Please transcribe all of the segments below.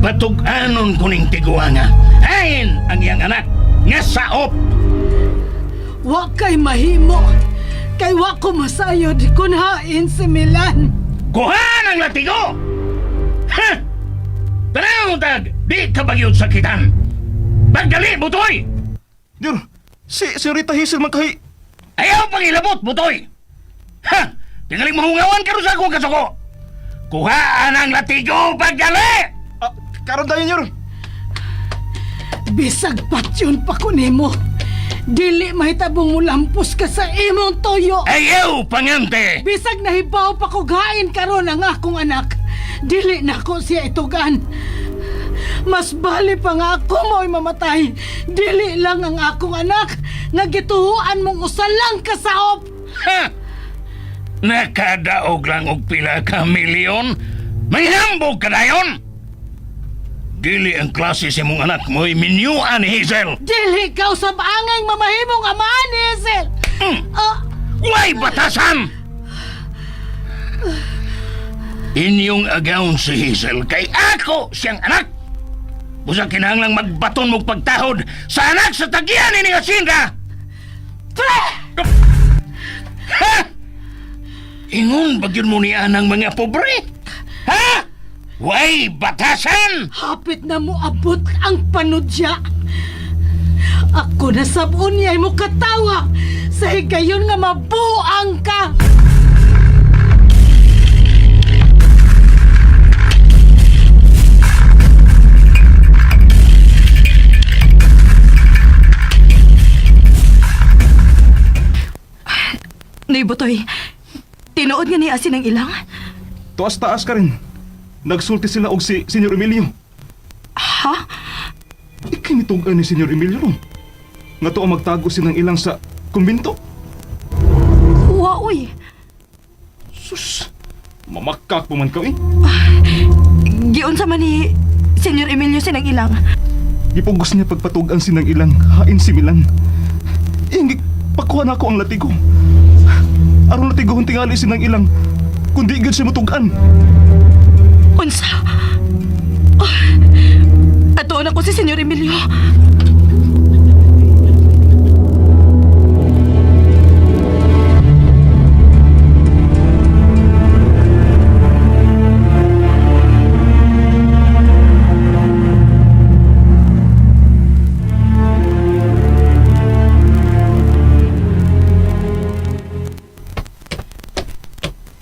Patug-anon ko ning tiguanga. Hain ang iyang anak nga saop. Wa kay mahimo. Kay wa ko masayod kun hain si Milan. Kuhaan ang latigo! Ha! Tanaw tag, di ka bagyod sakitan. Pagdali, butoy! Nyor, si Senyorita Hazel man kay... Ayaw pangilabot, butoy! Ha! Tingaling mahungawan karon sa akong kasuko! Kuhaan ang latigo, pagdali! Ah, karon tayo, Nyor. Bisag patyon pa ko nimo. Dili mahitabong mulampos ka sa imong toyo. Ayaw, pangante! Bisag nahibaw pa ko gain karon ang akong anak. Dili na ko siya itugan. Mas bali pa nga ako mo'y mamatay. Dili lang ang akong anak nga gituhuan mong usa lang kasaop. Ha! Nakadaog lang og pila ka milyon? May hambog ka dayon! Dili ang klase sa imong anak mo'y minyuan ni Hazel! Dili ka usab angay mamahimong amaan ni Hazel. Ah, Way batasan! Inyong agawon si Hazel kay ako siyang anak! Busa kinahanglang magbaton mong pagtahod sa anak sa tagyan ni Asinda! Pre! Ha? Ingon ba gyud mo niya ng mga pobre? Ha? Way batasan! Hapit na mo abot ang panudya. Ako na sabon niya mo katawa sa higayon nga mabuang ka. Nay Butoy, tinuod nga ni asin ang ilang? Tuas taas ka rin. Nagsulti sila og si Senyor Emilio. Ha? Ikay nitugan ni Senyor Emilio ron. Nga to ang magtago sinang ilang sa kumbinto. Wa, uy. Sus, mamakak pa man ka eh. Giunsa man ni Senyor Emilio sinang ilang. Gipugos niya pagpatugan sinang ilang, hain si Milan. Iyang pakuha na ako ang latigo. Aron latigo kung tingali sinang ilang, kundi gyud siya mutugan. Unsa? Oh, atuon ako si Senyor Emilio.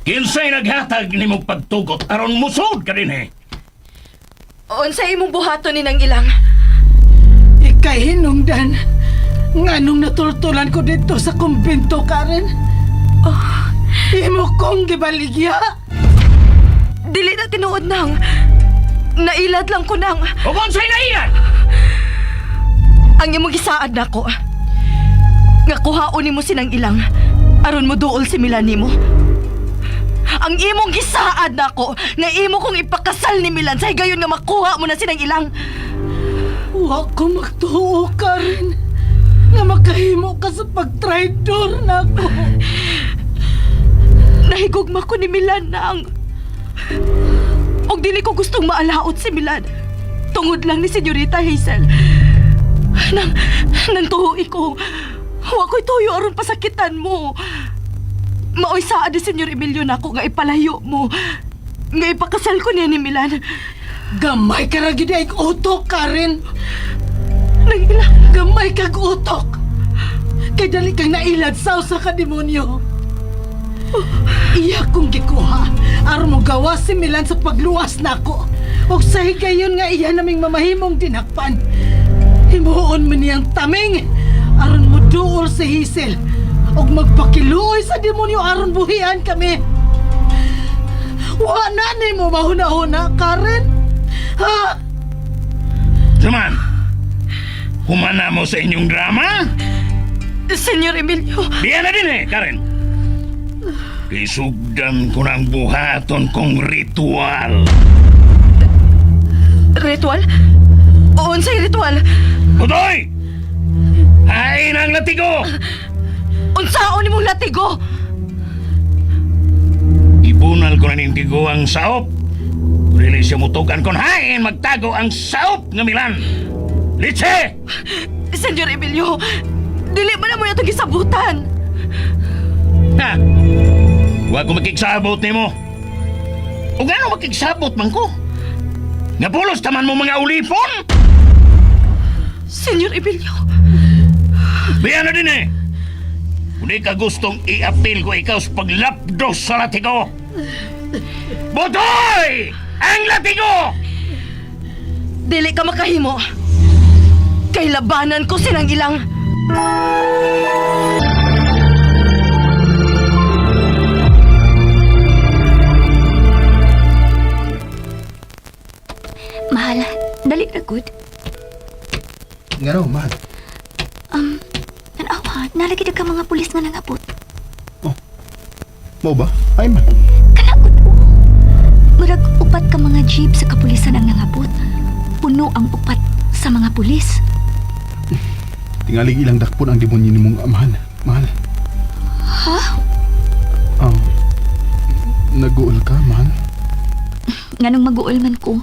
Kinsay naghatag nimong pagtugot aron musod ka din eh. Unsa imong buhaton ni nang ilang? Ikay hinungdan. Nganong natultulan ko dito sa kumbento, Karen? Oh, imo kong gibaligya. Dili na tinuod nang. Nailad lang ko nang. O kung sa'y nailan! Ang imong gisaad nako. Nga kuhaon nimo sinang ilang aron mo duol si Milan nimo. Ang imong gisaad nako nga imo kong ipakasal ni Milan sa higayon nga makuha mo na sinang ilang. Wa ko magtuo, Karen. Nga makahimo ka sa pagtraidor nako. Nahigugma ko ni Milan nang. Og dili ko gustong maalaot si Milan. Tungod lang ni Senyorita Hazel. Nang, nang tuhoy ko. Wa ko'y tuyo aron pasakitan mo. Maoy saad ni Senyor Emilio nako nga ipalayo mo. Nga ipakasal ko niya ni Milan. Gamay ka ra gid ay utok, Karen. Nang ilang. Gamay kag utok. Kay dali kang nailad sa usa ka demonyo. Iya kong gikuha. Aron mo gawa si Milan sa pagluwas nako. Og sa higayon nga iya naming mamahimong dinakpan. Himuon mo niyang taming aron mo duol si Hazel. Og magpakiluoy sa demonyo aron buhian kami. Wa na nimo mahuna-huna, Karen. Ha? Suman, humana mo sa inyong drama? Senyor Emilio. Diyan na din eh, Karen. Isugdan ko ng buhaton kong ritual. Ritual? Unsay ritual? Butoy! Hain ang latigo! Unsaon nimong latigo? Ibunal ko na ning tigo ang saop. Dili siya mutugan kung hain magtago ang saop nga Milan. Litse! Senyor Emilio, dili man na mo itong gisabutan. Ha? Huwag ko makigsabot nimo. O gano'n makigsabot man ko? Nga pulos taman mo mga ulipon? Senyor Emilio, Biyan na din eh. Kung di ka gustong i-appeal ko ikaw sa paglapdos sa latigo. Butoy! Ang latigo! dili ka makahimo. Kay labanan ko sinang ilang. Mahal, dali na good. Nga raw, mahal. Tanawa, nalagi ka mga pulis nga nangabot. Oh. Mao ba? Ay man. Kalaot o. Murag upat ka mga jeep sa kapulisan ang nangabot. Puno ang upat sa mga pulis. Tingalig ilang dakpon ang demonyo nimong amahan. Mahal. Ha? Nag-uol ka, mahal? Nganong maguol man ko.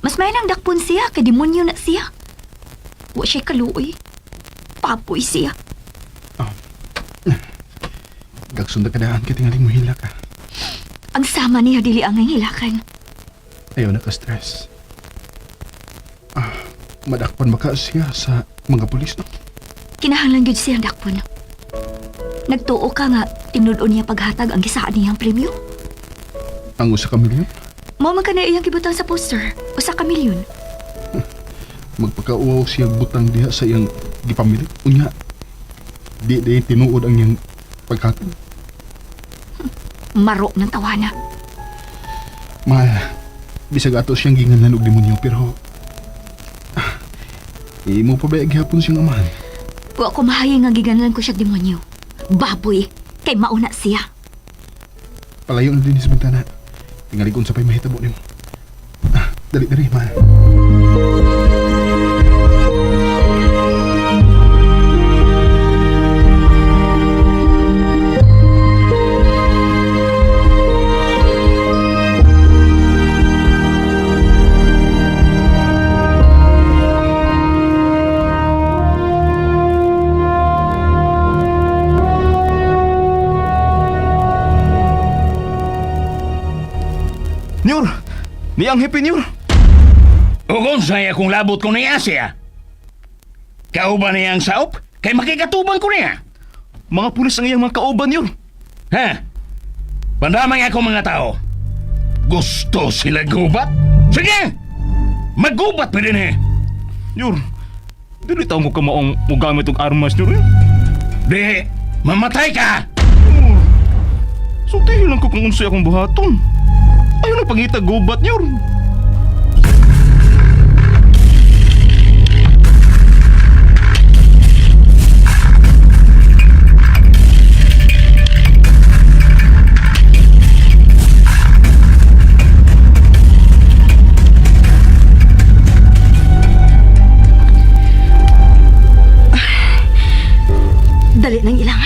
Mas may nang dakpon siya kay demonyo na siya. Wa siya kaluoy. Papoy siya. Gagsunda ka daan kay tingaling muhila ka. Ang sama niya dili ang hilakan. Ayaw na ka-stress. Ah, madakpan ba ka siya sa mga pulis, no? Kinahanglan gyud siyang dakpon. Nagtuo ka nga tinud-on niya paghatag ang gisaad niyang premyo. Ang usa ka milyon? Mao man ka na iyang gibutang sa poster, usa ka milyon. Magpakauaw siya butang diha sa iyang gipamilit. Unya, di di tinuod ang iyang paghatag. Maro ng tawana. Mahal, bisag ato siyang ginganan og demonyo pero imo pa ba gihapon siyang amahan? Wa ko mahayi nga giganan ko siya demonyo. Baboy, kay mauna siya. Palayo na din sa bintana. Tingali kung sa pa'y mahitabo nimo. Dali dali, mahal. Nyor! Niyang happy Nyor! O kung sa'yo akong labot ko niya siya. Kauban niya ang saop, kay makikatubang ko niya. Mga pulis ang iyang mga kauban, Nyor! Ha? Pandamay ako mga tao. Gusto sila gubat? Sige! Magubat pa din eh. Nyor, dili taong ko kamaong mugamit og armas, Nyor. Eh. Di, mamatay ka! Nyor, sultihin lang ko kung unsay akong buhaton. Ayaw na pangita gubat, Nyor. Dali nang ilang.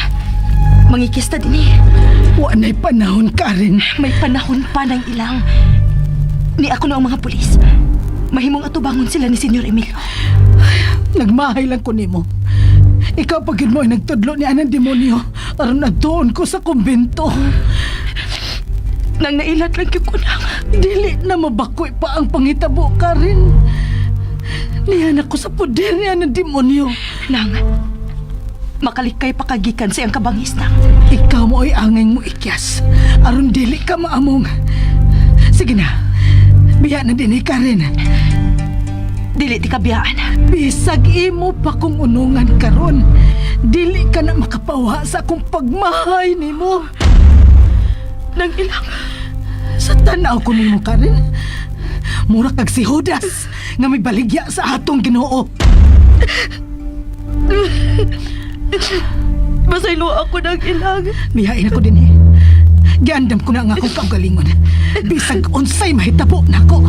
Mangikista din eh. Wa na'y panahon, Karen. May panahon pa ng ilang. Ni ako na ang mga pulis. Mahimong atubangon sila ni Senyor Emilio. Nagmahay lang ko nimo. Ikaw pag yun mo ay nagtudlo ni anang demonyo aron nagtuon ko sa kumbento. Nang nailat lang gyud ko nang. Dili na mabakoy pa ang pangitabo, Karen. Niyan ako sa poder ni anang demonyo. Nang, makalikay pa kagikan sa iyang kabangis nang. Ikaw mo ay angay mo ikyas. Aron dili ka maamong. Sige na. Biya na din eh, Karen. Dili ti kabiyaan. Bisag imo pa kong unungan karon. Dili ka na makapawa sa akong pagmahay nimo. Nang ilang. Sa tanaw ko nimo Karen. Mura kag si Judas nga may baligya sa atong Ginoo. Masaylo ako ng ilang. Mihain ako din eh. Giandam ko na ang akong kaugalingon. Bisag unsay mahitabo nako.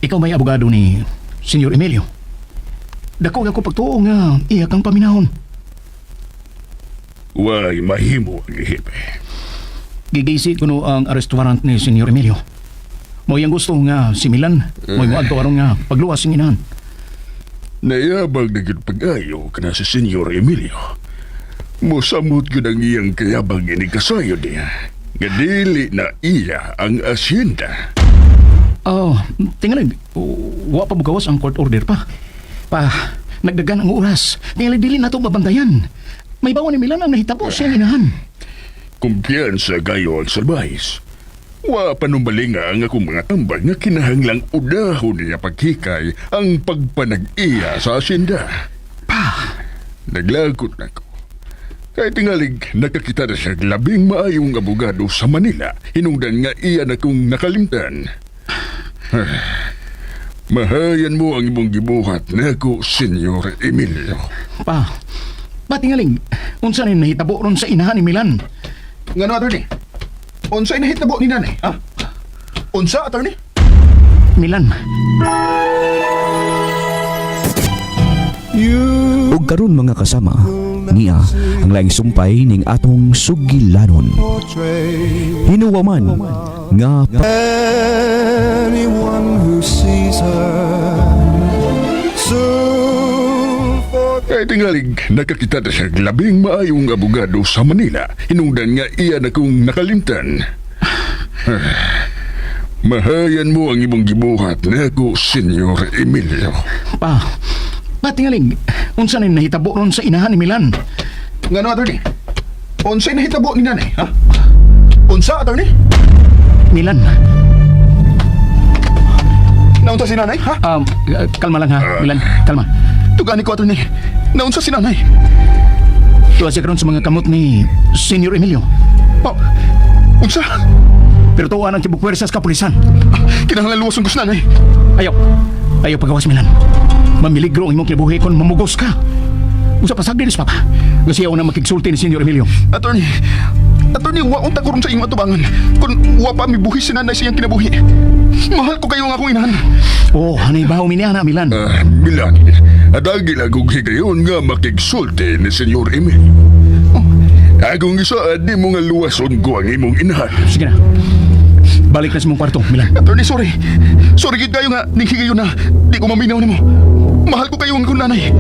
Ikaw may abogado ni Senyor Emilio. Dako ako pagtuo nga iya kang paminahon. Way mahimo ang ihipe. Gigisi kuno ang arrest warrant ni Senyor Emilio. Mo iyang gusto nga si Milan, mo moadto aron nga pagluwas sing inahan. Nayabag na gyud pag-ayo kana si Senyor Emilio. Mosamot gyud ang iyang kayabang ini kasayo niya. Nga dili na iya ang asyenda. Oh, tingali, wa pa bugawas ang court order pa. Pa, nagdagan ang oras. Tingali dili nato mabantayan. May bawa ni Milan ang nahitabo siyang inahan. Kumpiyansa kayo ang salbayis. Wa panumbalinga ang akong mga tambal nga kinahanglang udahon niya paghikay ang pagpanag-iya sa asyenda. Pa, Naglagot na ko. Kay tingalig, nakakita na siya labing maayong abogado sa Manila. Hinungdan nga iya na kong nakalimtan. Mahayan mo ang imong gibuhat nako, Senyor Emilio. pa. Pa, tingaling, unsa ni nahitabo ron sa inahan ni Milan? Ngano, attorney? Unsa inahitabo ni nanay, ha? Unsa, attorney? Milan, Ug karon mga kasama, niya ang laing sumpay ning atong sugilanon. Hinuwaman nga Anyone who sees her soon Kay tingalig, nakakita na siya labing maayong abogado sa Manila. Hinungdan nga iya na kong nakalimtan. Mahayan mo ang imong gibuhat nako, Senyor Emilio. pa. Pa, tingaling, unsa ni nahitabo ron sa inahan ni Milan? Ngano, attorney? Unsa inahitabo ni nanay, ha? Unsa, attorney? Milan, Naunsa si nanay, ha? kalma lang ha, Milan, kalma. Tugani ko, attorney. Naunsa si nanay. Tuwa siya karon sa mga kamot ni Senyor Emilio. Oh, unsa? Pero tuwa ng tibok puwersa sa kapulisan. Kinahanglan luwason ko si nanay. Ayaw. Ayaw pagawas, Milan. Mamiligro ang imong kinabuhi kung mamugos ka. Usa pa sagdi papa. Kasi ako na makigsulti ni Senyor Emilio. Attorney, attorney, wa unta ko ron sa imong atubangan. Kung wa pa mibuhi si nanay sa iyang kinabuhi. Mahal ko kayo nga akong inahan. Oh, hanay ba umini ana, Milan? Ah, Milan, adagi lang kong higayon nga makigsulti ni Senyor Emilio. Oh. Akong isaad ni mo nga luwason ko ang imong inahan. Sige na. Balik na sa mong kwarto, Milan. Attorney, sorry. Sorry gid kayo nga ning higayon na di ko maminaw nimo. Mahal ko kayo ang akong nanay.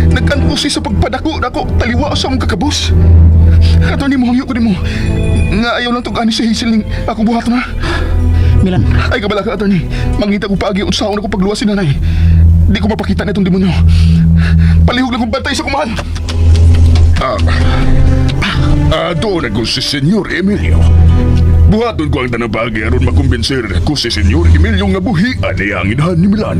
Nagkanpusi sa pagpadako nako taliwa sa mong kakabos. Attorney, mohangyo ko nimo. Nga ayaw lang tug-ani si Hazel ning akong buhat na. Milan, Ay kabala ka, attorney. Mangita ko paagi unsaon ako pagluwas si nanay. Di ko mapakita na itong demonyo. Palihog lang kong bantay sa kumahal. Ah, doon ako si Senyor Emilio. Buhaton ko ang tanang bagay aron makumbensir ko si Senyor Emilio nga buhian niya ang inahan ni Milan.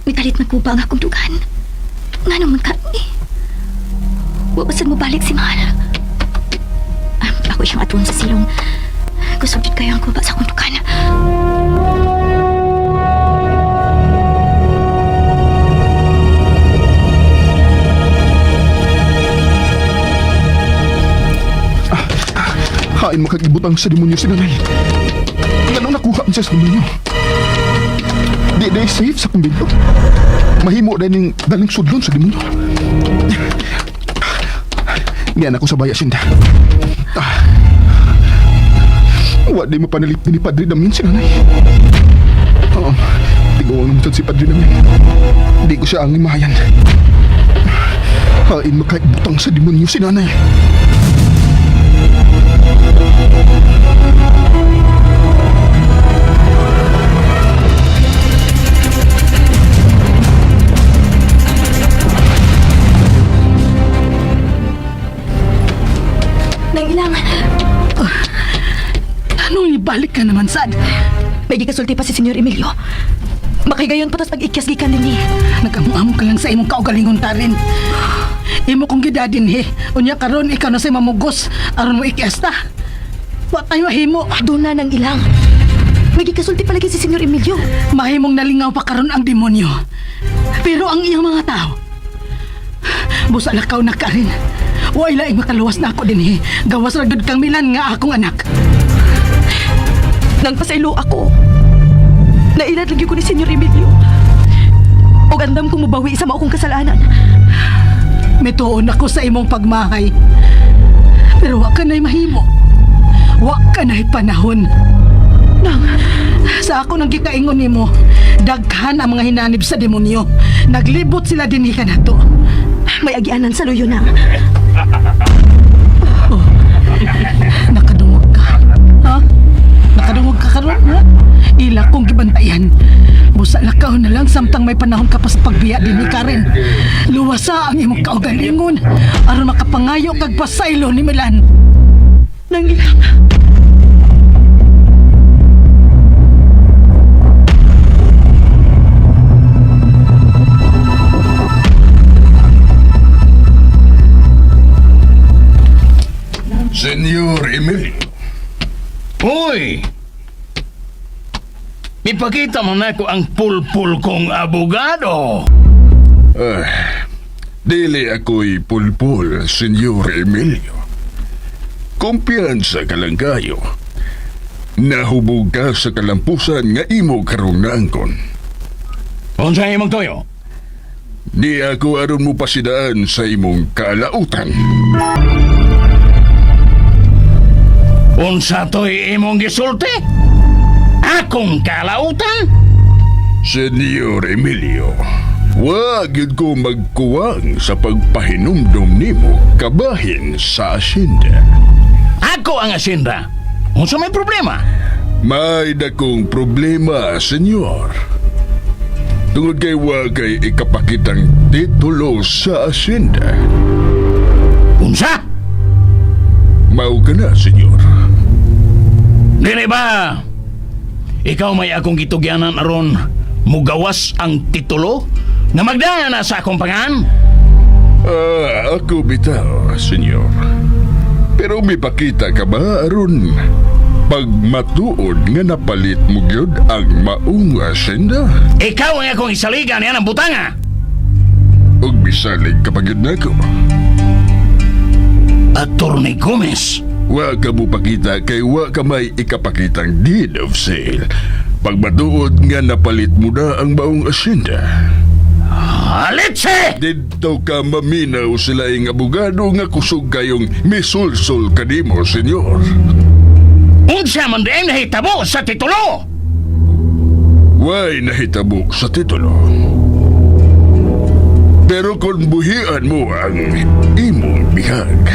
Mikalit magkuba ang akong dugan. Nga naman ka eh. Wa pa sad mo balik si Mahal. Ah, ako siyang atuon sa silong. Kusog jud kayo ang kuba sa akong dugan. Hain makagibutang sa demonyo si nanay. Ngano nakuha man siya sa demonyo? Di di safe sa kumbento. Mahimo din ning daling sudlon sa demonyo. Niyan ako sa baya sinda. Ah. Wa di mapanalip ni Padre Damien si nanay. Oo, tiguang naman si Padre Damien. Di ko siya ang imayan. Hain makaibutang sa demonyo si nanay. Nang ilang, Anong ibalik ka naman, sad? may gikasulti pa si Senyor Emilio. Makigayon pa tas pag-ikyas gikan dinhi. Nagamuam ka lang sa imong kaugalingon tarin. Imo kong gidadin he. Unya karon ikaw na sa mamugos aron mo ikiasta. Wa tayo mahimo. Doon na nang ilang. May gikasulti palagi si Senyor Emilio. Mahimong nalingaw pa karon ang demonyo. Pero ang iyang mga tao, busa lakaw na ka rin. Way laing makaluwas na ako dinhi. Gawas ra gud kang Milan nga akong anak. Nang pasaylo ako. Nailad lagi ko ni Senyor Emilio. Og andam kong mubawi sa mao kong kasalanan. Mituon ako sa imong pagmahay. Pero wa ka na'y mahimo. Wa ka na'y panahon. Nang, Sa ako nang gikaingon nimo, daghan ang mga hinanib sa demonyo. Naglibot sila dinhi kanato. May agianan sa luyo nang. Nakadungog ka. Ha? Nakadungog ka karon, ha? Ila kong gibantayan. Busa lakaw na lang samtang may panahon ka pa sa pagbiya dinhi Karen. Luwasa ang imong kaugalingon aron makapangayo kag pasaylo ni Milan. Nang ilang. Senyor Emilio. Uy! Ipakita mo na ko ang pulpul kong abogado. Ah, dili ako'y pulpul, Senyor Emilio. Kumpiyansa ka lang kayo. Nahubog ka sa kalampusan nga imo karong naangkon. Unsa imong toyo? Di ako aron mo pasidaan sa imong kalautan. Unsa to'y imong gisulti? Akong kalautan? Senyor Emilio, wag yun ko magkuwang sa pagpahinumdum nimo kabahin sa asyenda. Ako ang asinda. Unsa may problema? May dakong problema, senyor. Tungod kay wa kay ikapakitang titulo sa asyenda. Unsa? Mao ka na, senyor. Dili ba? Ikaw may akong gitugyanan aron mugawas ang titulo nga magdana sa akong pangan? Ah, ako bitaw, senyor. Pero may pakita ka ba aron pag matuod nga napalit mo gyud ang maong asyenda? Ikaw ang akong isaligan yan ang butanga. Ug bisalig ka pa gyud nako. Attorney Gomez, Wa ka mo pakita kay wa ka may ikapakitang deed of sale. Pag matuod nga napalit mo na ang maong asyenda. alitse! Didto ka maminaw sila ing abogado nga kusog kayong misulsul kanimo, senyor. Unsa man di ang nahitabo sa titulo? Way nahitabo sa titulo. Pero kung buhian mo ang imong bihag,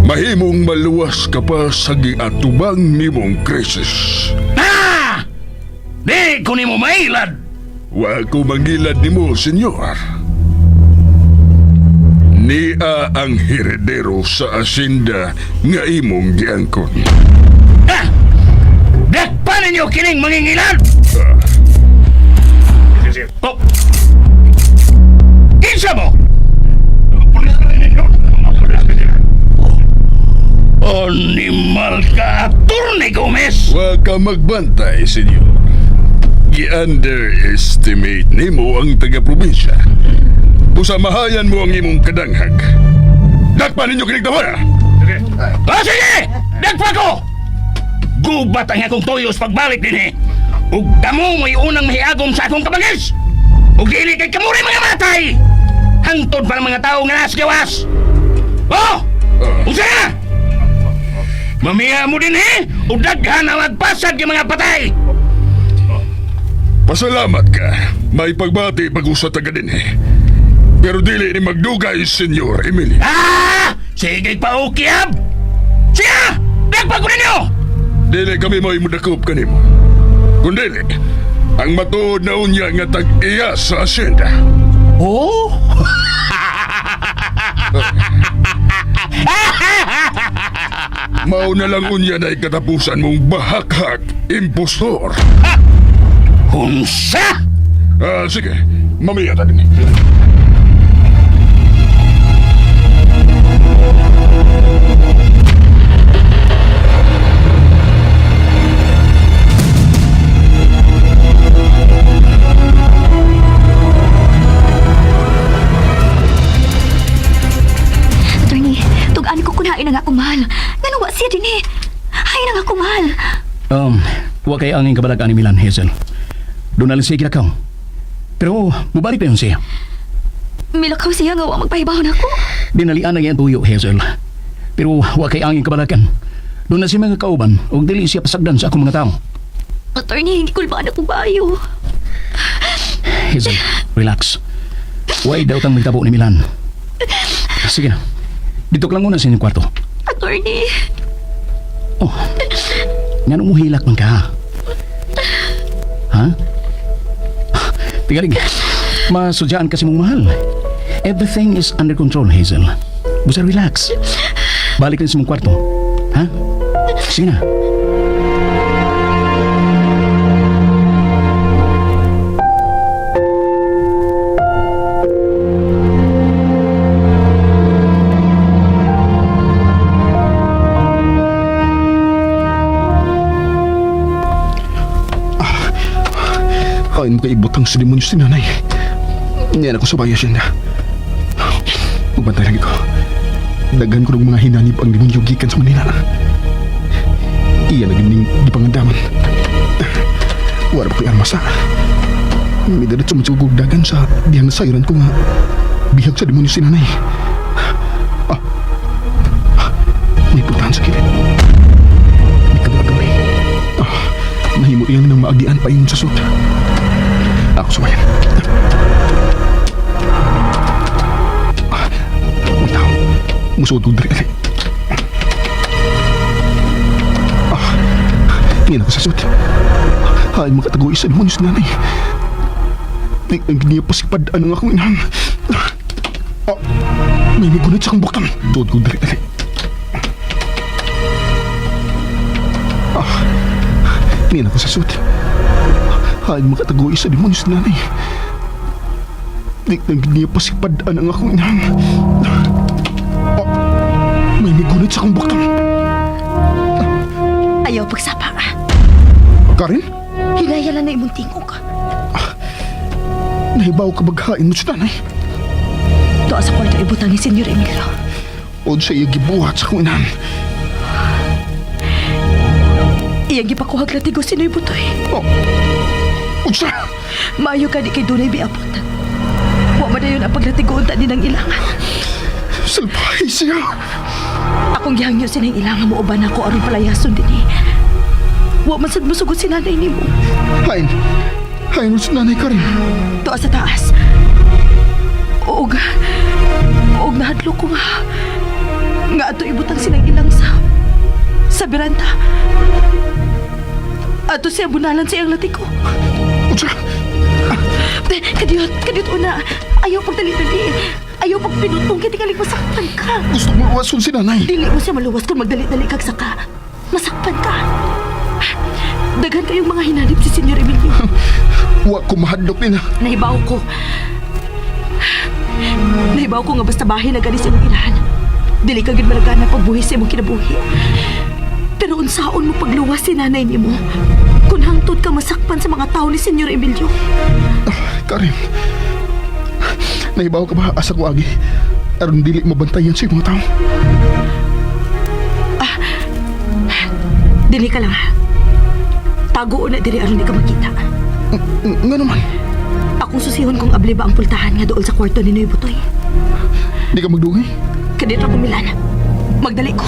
mahimong maluwas ka pa sa giatubang nimong krisis. Ah! Di ko nimo mailad. Wa ko mangilad nimo, senyor. Nia ang heredero sa asinda nga imong giangkon. Ah! Dakpa ninyo kining mangingilad! Oh. Kinsa mo? Animal ka, Attorney Gomez! Wa ka magbantay, senyor. Gi-underestimate nimo ang taga-probinsya. Usamahayan mo ang imong kadanghag. Dakpa ninyo kining tawara! Ah, sige! Dakpa ko! Gubat ang akong tuyos pagbalik din eh. Ug kamo mo'y unang mahiagom sa akong kabangis! Ug dili kay kamo rin mga matay! Hangtod pa ng mga tao nga nas gawas! Oh! Unsa na? Mamiya mo din eh! Ug daghan ang magpasad yung mga patay! Pasalamat ka. May pagbati pag-usa taga din eh. Pero dili ni magdugay, Senyor Emilio. Ah! Sige pa ukiab! Sige! Dakpa ko ninyo! Dili kami may mudakop kanimo. Kung dili, ang matuod na unya nga tag-iya sa asyenda. Oh? Mao na lang unya na ikatapusan mong bahakhak, impostor. Unsa? Ah, sige, mamaya ta din. Siya dinhi. Hay nang ako, mahal. Wa kay angin kabalag ani Milan, Hazel. Doon na lang siya gilakaw. Pero mubalik pa yun siya. Milakaw siya nga wa magpahibaw nako. Dinalian na iyang tuyo, Hazel. Pero wa kay angin kabalakan. Doon na siya mga kauban ug dili siya pasagdan sa akong mga tao. Attorney, gikulbaan ako bayo. Hazel, relax. Way daw tang magtabo ni Milan. Sige na. Dito ka lang muna sa inyong kwarto. Attorney, Oh, nga nung muhilak man ka. Ha? Tigalig, masudyaan kasi mong mahal. Everything is under control, Hazel. Basta relax. Balik na sa mong kwarto. Ha? Sige na. Kain mo kay ibutang sa demonyo si nanay. Niyan ako sa bayo siya na. Ubantay lagi ko. Daghan ko ng mga hinanib ang demonyo gikan sa Manila. Iya na gining gipangandaman. Wala pa ko'y armas ha. May diretso man siguro dagan sa dihang nasayran ko nga bihag sa demonyo si nanay. Ah, may puntahan sa kilid. May kagabi. Ah, nahimo iyan ng maagian pa ingon sa sud. Ako sumayan. Ah, may tao. Musuod ko diri ali. Ah, tingin ako sa sud. Ay, makatagoy sa demonyo si nanay. Di ang niya pasipad ang akong inang. Ah, may migunit sa akong buktan. Tuod ko diri ali. Ah, tingin ako sa sud. Ay, makatagoy sa demonyo si nanay. Di ang niya pasipad ang akong inang. Ah, may migunit sa akong buktan. Ayaw pagsapa. Karin, Hinaya lang na imong tingog. nahibaw ka baghain mo sa nanay. Doa sa kwarto ibutang ni Senyor Emilio. O sa iya gibuhat sa akong inang. Iyang gipakuhag latigo si Noy Butoy. Oh, unsa? Maayo ka di kay dunay biabot. Wa man dayon ang paglatigo unta din ang ilangan. Salbahe siya. Akong gihangyo sinang ilangan mo uban ako aron palayason dinhi. Wa man sad mosugot si nanay nimo. Hain. Hain mo sa nanay Karin. Tuwa sa taas. Og og nahadlok ko nga. Nga ato ibutang silang ilang sa beranda. Ato siya bunalan sa iyang latiko. Unsa? Kadiyot, kadiyot una. Ayaw pagdali-dali. Ayaw pagpinutong kay tingali masakpan ka. Gusto mo luwason si nanay. Dili mo siya maluwas kung magdali-dali kag saka. Masakpan ka. Daghan kayong mga hinanip si Senyor Emilio. Wa ko mahadlok nila. Nahibaw ko. Nahibaw ko nga basta bahin na gani sa imong inahan. Dili ka gid malagana pagbuhi sa imong kinabuhi. Pero unsaon mo pagluwas si nanay nimo? Kung hangtod ka masakpan sa mga tao ni Senyor Emilio. Karin. Nahibaw ka ba asa ko agi? Aron dili mabantayan sa mga tao. Dili ka lang ha. Tago na diri aron di ka makita. Nga naman, Akong susihon kung abli ba ang pultahan nga dool sa kwarto ni Noy Butoy. di ka magdugay. Kadito ko Milan. Magdali ko.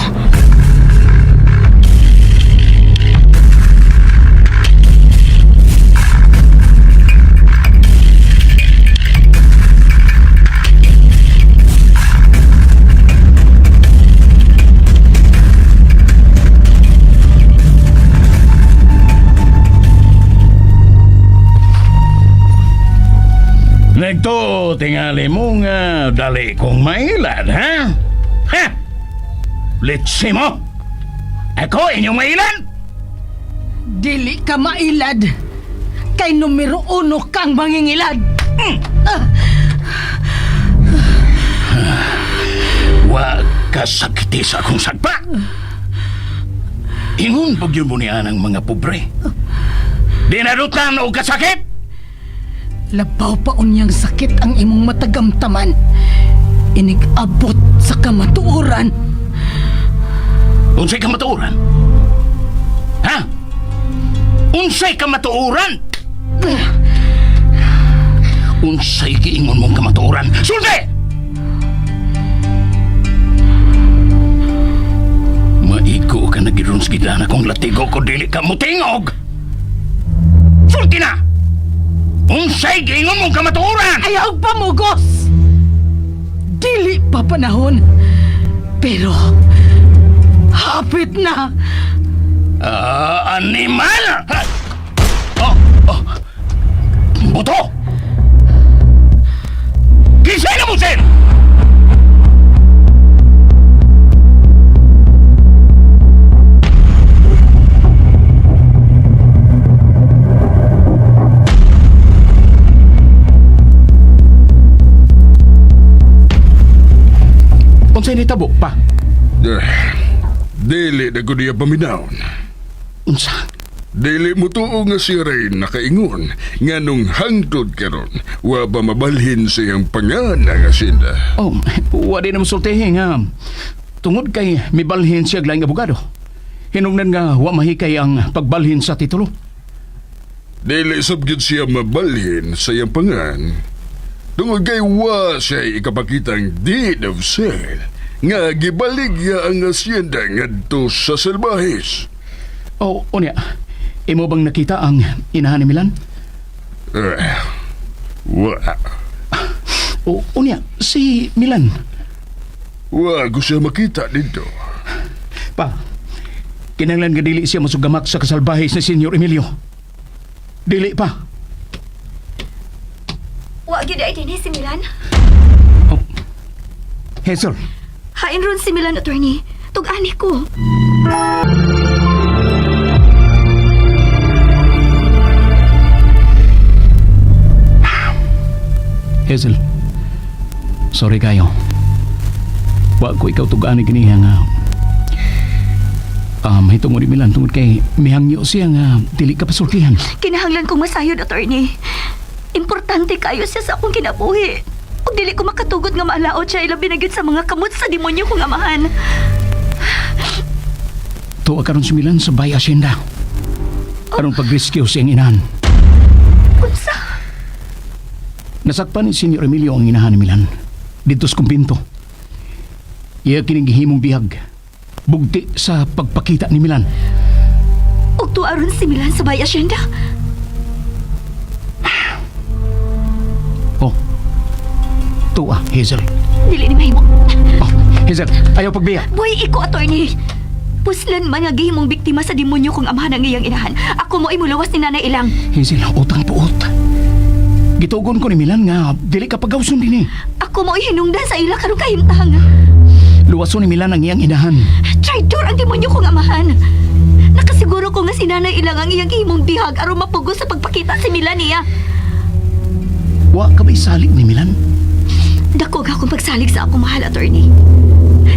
Nagtuo tingali mo nga dali kong mailad, ha? Ha? Litsi mo! Ako inyong mailan? Dili ka mailad. Kay numero uno kang mangingilad. Wa ka sakiti sa akong sagpa! Ingon pag yun mo niya ng mga pobre. Dinarutan o kasakit! Labaw pa unyang sakit ang imong matagamtaman. Inig-abot sa kamatuoran. Unsay kamatuoran? Ha? Unsay kamatuoran? Unsay giingon mong kamatuoran? Sulti! Maigo ka na giron sa gidana kung latigo ko dili ka mutingog! Sulti na! Unsay giingon mong kamatuoran? Ayaw pamugos! Dili pa panahon. Pero, hapit na. Ah, animal! Ha? Oh, oh. Buto! Kisay na mo, sir! Unsay nitabo pa? Eh, dili na ko niya paminawon. Unsa? Dili mo tuo nga si Rain nakaingon nga nung hangtod karon wa pa mabalhin sa iyang pangana nga sinda. Oh, wa din naman sultihi nga. Tungod kay mibalhin siya og laing abogado. Hinungdan nga wa mahikay ang pagbalhin sa titulo. Dili sab gyud siya mabalhin sa iyang pangan. Tungod kay wa siya ikapakitang deed of sale nga gibaligya ang asyenda ngadto sa salbahis. Oh, unya. Imo bang nakita ang inahan ni Milan? Eh, wa. O, unya, si Milan. Wa ko siya makita dito. Pa, kinanglan nga dili siya masugamak sa kasalbahis ni Senyor Emilio. Dili pa. Wa gyud ay dinhi si Milan. Oh. Hazel, Hain ron si Milan, attorney. Tug-ani ko. Hazel. Sorry kayo. Wa ko ikaw tug-ani giniha nga hitungod ni Milan tungod kay mihangyo siya nga dili ka pasultihan. Kinahanglan kong masayod, attorney. Importante kayo siya sa akong kinabuhi. Ug dili ko makatugot nga maalaot siya ilabi na gyud sa mga kamot sa demonyo kong amahan. Tuwa karon si Milan sa Bay Hacienda. Aron pag-rescue siyang inahan. Unsa? Nasakpan ni Senyor Emilio ang inahan ni Milan. Dito sa kumbinto. Iya kining gihimong bihag. Bugti sa pagpakita ni Milan. Ug tuwa ron si Milan sa Bay Hacienda. Oh. Tuwa, Hazel. Dili ni mahimo. Oh, Hazel, ayaw pagbiya. Buhay iko, attorney. Puslan man nga gihimong biktima sa demonyo kong amahan ang iyang inahan. Ako mo imulawas ni Nanay Ilang. Hazel, utang puot. Gitugon ko ni Milan nga dili ka pagawson din eh. Ako mo hinungdan sa ila karong kahimtang. Luwason ni Milan ang iyang inahan. Traitor ang demonyo kong amahan. Nakasiguro ko nga si Nanay Ilang ang iyang gihimong bihag aron mapugos sa pagpakita si Milan niya. Wa ka ba'y salig ni Milan? Dako ka akong pagsalig sa akong mahal, attorney.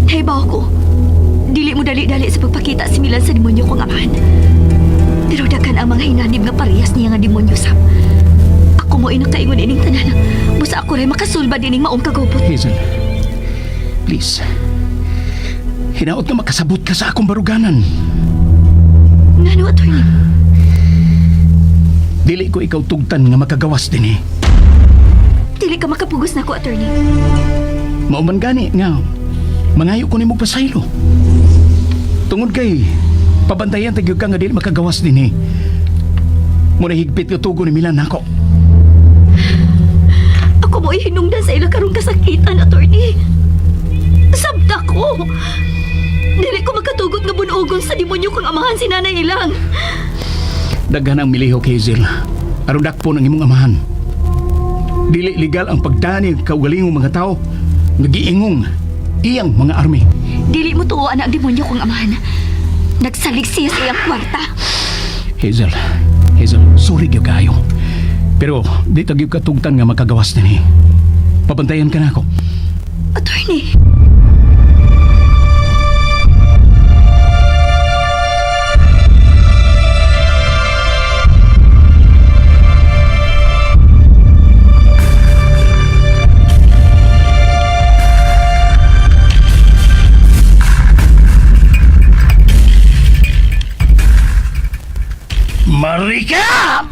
Nahibaw ko. Dili mo dali-dali sa pagpakita si Milan sa demonyo kong amahan. Pero daghan ang mga hinanib nga parehas niya nga demonyo sab. Ako mo inakaingon ining tanan. Busa ako rin makasulba dining maong kagupot. Hazel, please. Hinaot nga makasabot ka sa akong baruganan. Ngano, attorney? Dili ko ikaw tugtan nga makagawas din eh. Dili ka makapugos na ko, attorney. Mauman gani nga mangayo ko nimo pasaylo. Tungod kay pabantayan tagyog ka nga dili makagawas din eh. Muna higpit nga tugo ni Milan nako. Ako mo hinungdan sa ilang karong kasakitan, attorney. Sabta ko. Dili ko makatugot nga bunugon sa demonyo kong amahan si Nanay Ilang. Daghan ang milihok Hazel. Aron dakpon ang imong amahan. Dili legal ang pagdani ang kaugalingong mga tao nagiingong iyang mga army. Dili mo tuo ang demonyo kong amahan. Nagsalig siya sa iyang kwarta. Hazel, Hazel, sorry gyud kaayo. Pero di ta gyud katugtan nga makagawas dinhi. Pabantayan ka nako. Attorney. Marika!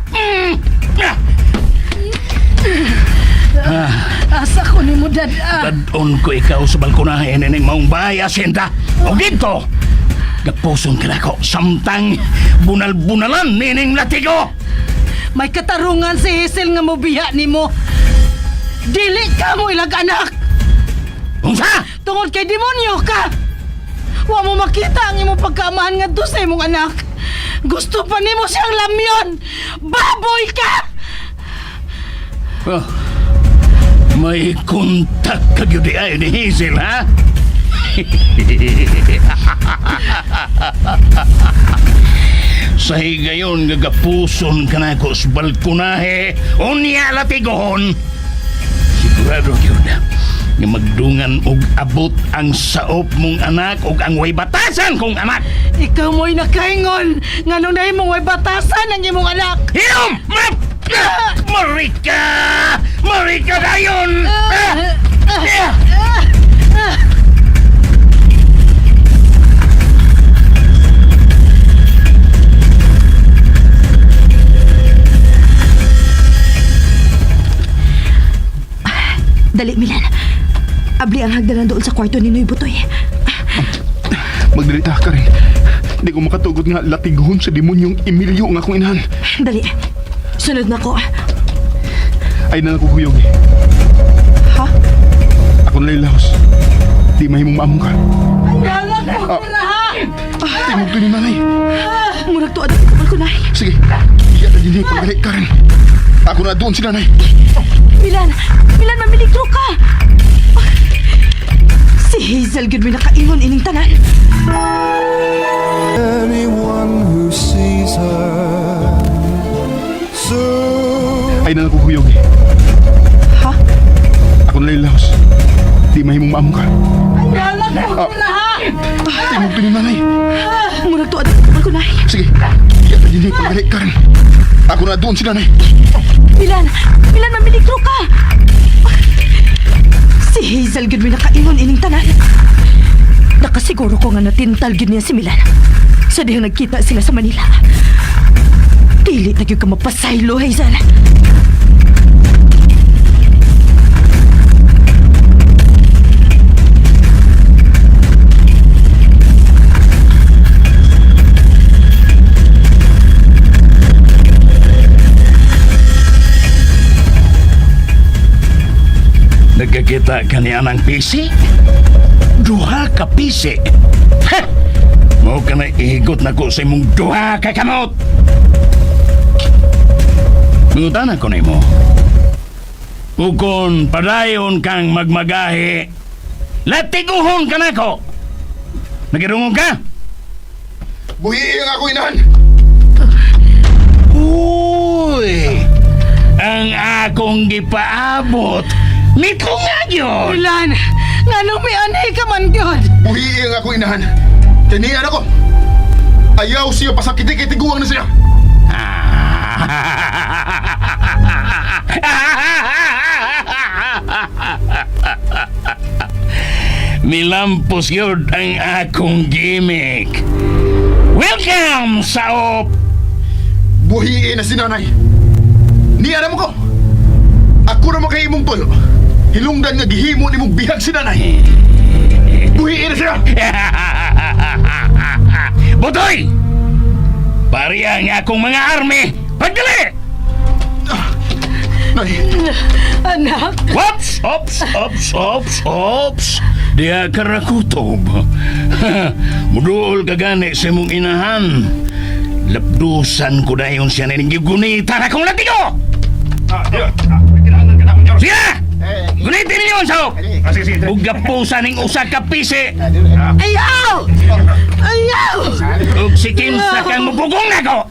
Ah! Asa ko ni mo dad-a. Dadon ko ikaw sa balkonahe nining maong bahay, asyenda. O dito, gapuson ka nako samtang bunal-bunalan nining latigo. May katarungan si Hazel nga mobiya nimo. Dili ka mo ilag anak. Unsa? Tungod kay demonyo ka. Wa mo makita ang imong pagkaamahan ngadto sa imong anak. Gusto pa nimo siyang lamyon. Baboy ka! Oh, may kontak ka gyud ay ni Hazel, ha? Sa higayon nga gapuson ka na ko sa balkonahe, unya latigohon. Sigurado gyud nga magdungan og abot ang saop mong anak ug ang way batasan kong anak. Ikaw mo'y nakaingon nga nung nahimong way batasan ang imong anak. Hinom! Marika! Marika dayon! Ah! Ah! Dali, Milan. Abli ang hagdanan doon sa kwarto ni Noy Butoy. Magdalita ka rin. Di ko makatugot nga latighon sa demonyong Emilio nga akong inahan. Dali. Sunod na ko. Ay na nakuhuyog eh. Ha? Ako nalay lahos. Di mahimong maamong ka. Wala ko tira ha! Timog to ni nanay. Murag tuad ang balkonahe. Sige, iya na din eh, pagdali ka rin. Ako na doon si nanay. Milan! Milan, mamiligro ka! Si Hazel gud may nakaingon ining tanan. Anyone who sees her soon Ay na nakuhuyog eh. Ha? Ako nalay lahos. Di mahimong maamong ka. Wala ko tira ha! Timog to ni nanay. Murag tuad ang balkonahe. Sige, iya na din eh, pagdali ka rin. Ako na doon si nanay. Milan! Milan, mamiligro ka! Si Hazel gud may nakaingon ining tanan. Nakasiguro ko nga natintal gud niya si Milan. Sa dihang nagkita sila sa Manila. Dili na gyud ka mapasaylo, Hazel. Nagkakita ka niya ng pisi? Duha ka pisi? Ha! Mao ka na ihigot na ko sa imong duha ka kamot! Mangutana ko nimo. Ukon padayon kang magmagahi, latiguhon ka nako! Nagirungon ka? Buhiin ang ako inahan. Uy! Ang akong gipaabot, nito nga yun! Milan, nga nung may anay ka man gyud. Buhiin ang ako inahan. Kaniyan ako. Ayaw siya pasakiti kay tiguang na siya. Nilampos yun ang akong gimmick. Welcome sa op! Buhiin na si nanay. Niya na mo ko. Ako na kay imong tol. Hilungdan nga gihimo ni mong bihag si nanay. Buhiin na siya. Butoy! Pariya ang akong mga army! Pagdali! Nay, Anak, Ops! Ops! Ops! Ops! Ops! Diya ka rakutob. Muduol ka gani sa imong inahan. Lapdusan ko dayon siya na gunitan akong latigo! Siya! Gunitin ninyo ang sahok! Ug gapusan ning usa ka pisi! ayaw! Ayaw! Ug sikim sa kang mupugong nako!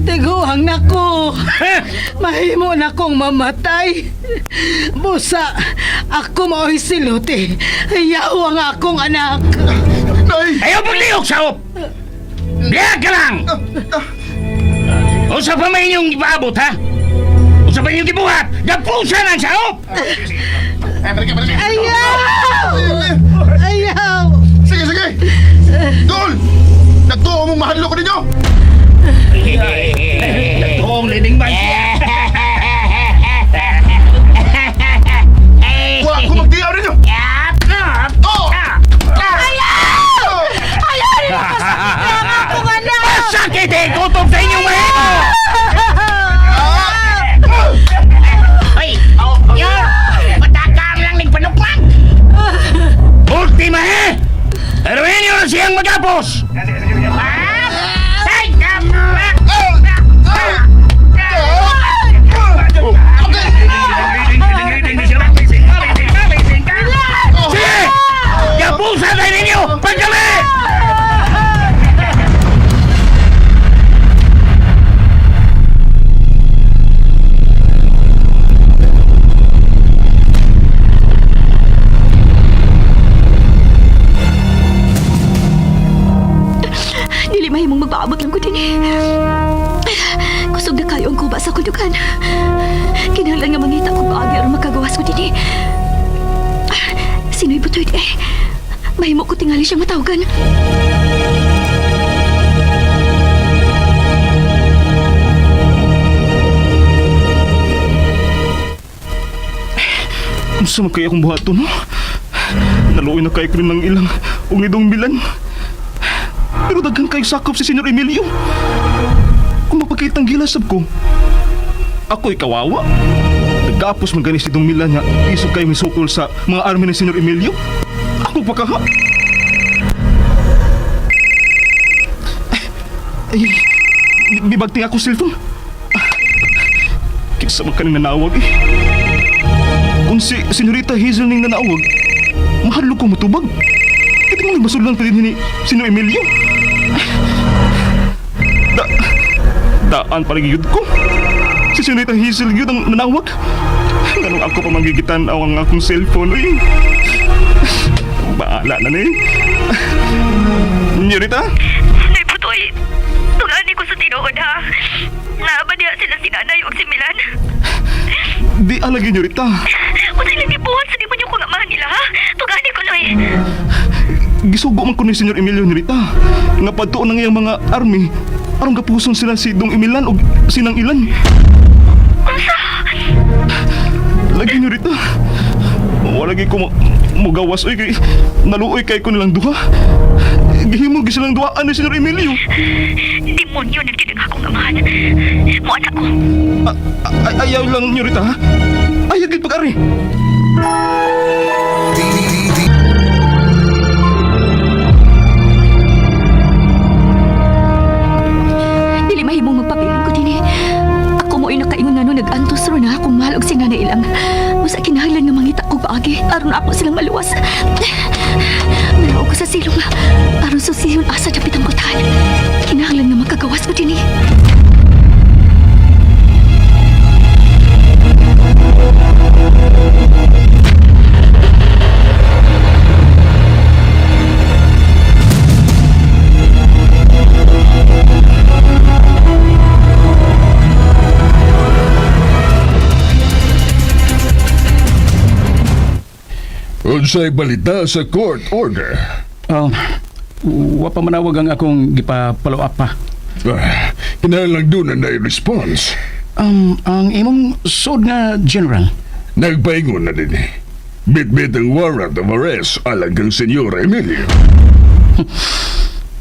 Tiguang nako. Ha? Mahimo na kong mamatay. Busa, ako mao'y siluti. Ayaw ang akong anak. nay. Ayaw paglihok sahop! Diya ka lang! Usa pa may inyong ipaabot, ha? Usa pa inyong gibuhat! Gapusan ang sahop! Ayaw! Ayaw! Sige, sige. Dol! Nagtuo mong mahadlok ko ninyo. Nagtuong leading man siya. Wa ko magdiyaw ninyo! Ayaw! Ayaw nila pasakit ang akong anak! Masakit eh! Gutom sa inyong mahimo! Ay! Yor! Patakam lang ning panukmang! Ultima eh! Pero inyo na siyang magapos! Ay! Sige! Gapusan na ninyo! Pagkali! Dili mahimong magpaabot lang ko din eh. Kusog na kayo ang kuba sa kuldugan. Kinahanglan nga mangita kog paagi aron makagawas ko din eh. Sino'y butoy eh. Mahimo ko tingali siyang matawagan. Unsa man kaya akong buhaton, no? Naluoy na kayo ko rin ng ilang ungidong bilan. Pero daghan kayo sakop si Senyor Emilio. Kung mapakitang gilasab ko, ako'y kawawa. Nagkapos man gani si Dong Milan nga isog kayo misukol sa mga army ni Senyor Emilio. Ako pa kaha. Ay, ay, bibagting ako cellphone. Kinsa man kaning nanawag eh. Kung si Senyorita Hazel ning nanawag, mahadlok ko matubag. Ito mo nagmasulan pa din ni Sino Emilio. Da, daan pa rin yun ko. Si Senyorita Hazel yun ang nanawag. Ganong ako pa magigitan ang akong cellphone. Uy. Baala na ni. Senyorita? Nay Butoy, tugani ko sa tinuod ha. Naaba niya sila si Nanay ug si Milan. Di alagi, Senyorita. Unsa ilang gibuhat sa demonyo kong amahan nila ha? Tugani ko Noy. Gisugo man ko ni Senyor Emilio, Senyorita. Nga padtuon ang iyang mga army. Aron gapuson sila si Dong Emilan o sinang ilan. Lagi, Senyorita. Wala gi ko mugawas oy kay naluoy kay ko nilang duha. Gihimo gi silang duhaan ni Senyor Emilio. Demonyo na gid ang akong amahan. Mo anak ko. Ayaw lang, Senyorita, ha? Ayaw gid pag-ari. Dili mahimong magpabilin ko dinhi. Ako mo nakaingon nga no nag-antos ro na akong mahal og si nanay ilang. Usa kinahanglan nga mangita ko paagi aron ako silang maluwas. Manaog ko sa silong aron susihon asa dapit ang kutahan. Kinahanglan nga makagawas ko dinhi. Unsay balita sa court order? Oh, wa pa manawag ang akong gipapalo up pa. Ah, kinahanglan doon na response. Ang imong sud nga general. Nagpaingon na din eh. Bitbit ang warrant of arrest alang kang Senyor Emilio.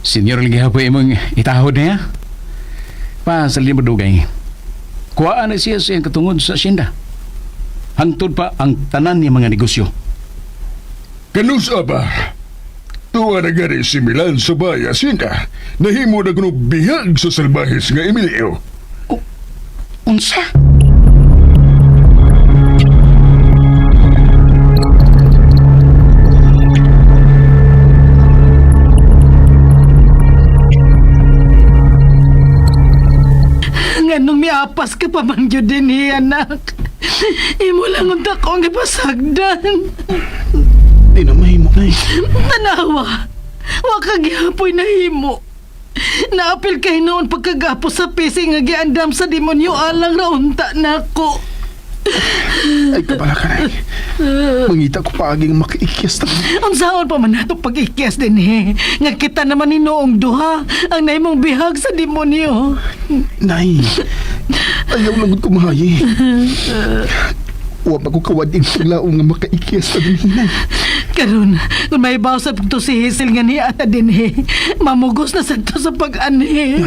Senyor lagi po imong itahod niya. Pa sa lima dugay. Kuhaan na siya sa iyang katungod sa asyenda. Hangtod pa ang tanan niya mga negosyo. Kanusa ba? Tuwa na gani si Milan sa baya sinda. Nahimo na kuno bihag sa salbahis nga Emilio. Unsa? Nganong miapas ka pa man gyud din eh, anak. Imo lang unta ko ang gipasagdan. Di na mahimo na eh. Tanawa. Wa ka gihapoy nahimo. Naapil kay noon pagkagapo sa pisi nga giandam sa demonyo alang raunta nako. Ay, kabala ka na. Mangita ko paaging makiikyas ta. Unsaon pa man nato pag-ikyas din eh. Nga kita naman ni noong duha ang naimong bihag sa demonyo. Nay, ayaw lang ko mahayi. Wa pa ko kawading paglaong nga makaikyas ta din, Nay. Karon, kung may bawsap to si Hazel nga niya ata din eh, mamugos na sad to sa pag-anhi.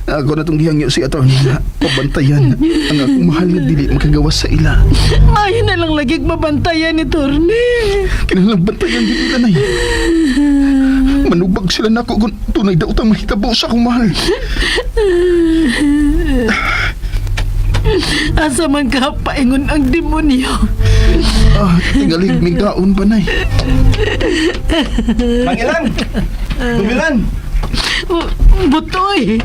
Ako na itong gihangyo si attorney na pabantayan ang akong mahal nga dili makagawas sa ila. Maayo na lang lagig mabantayan ni Torne. Kinahanglan bantayan din nila, Nay. Manubag sila nako kung tunay daw utang mahitabo sa akong mahal. Asa man ka paingon ang demonyo. Ah, tingalig may gaon pa, Nay. Mangilan! Dumilan! Butoy.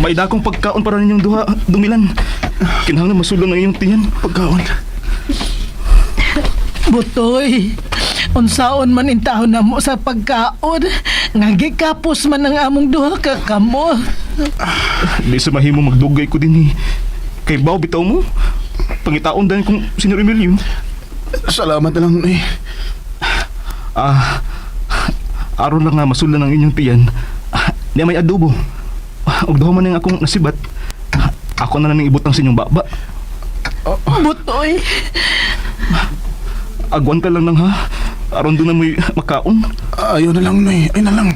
May dakong pagkaon para ninyong duha, Dumilan. Kinahanglan masulong ang inyong tiyan. Pagkaon. Butoy. Unsaon man intahon na mo sa pagkaon. Nga gikapos man ang among duha ka kamot. Di sa mahimo magdugay ko din eh. Kay bao bitaw mo. Pangitaon dahil kung Senyor Emilio. Salamat na lang, Nay. Ah, aron lang nga masulan ang inyong tiyan. Ah, niya may adobo. Ah, ug duha man ning akong nasibat. Ah, ako na lang ning ibutang sa inyong baba. Butoy. Agwan ka lang nang ha. Aron doon na mo'y makaon. Ayaw na lang, Nay. Ay na lang.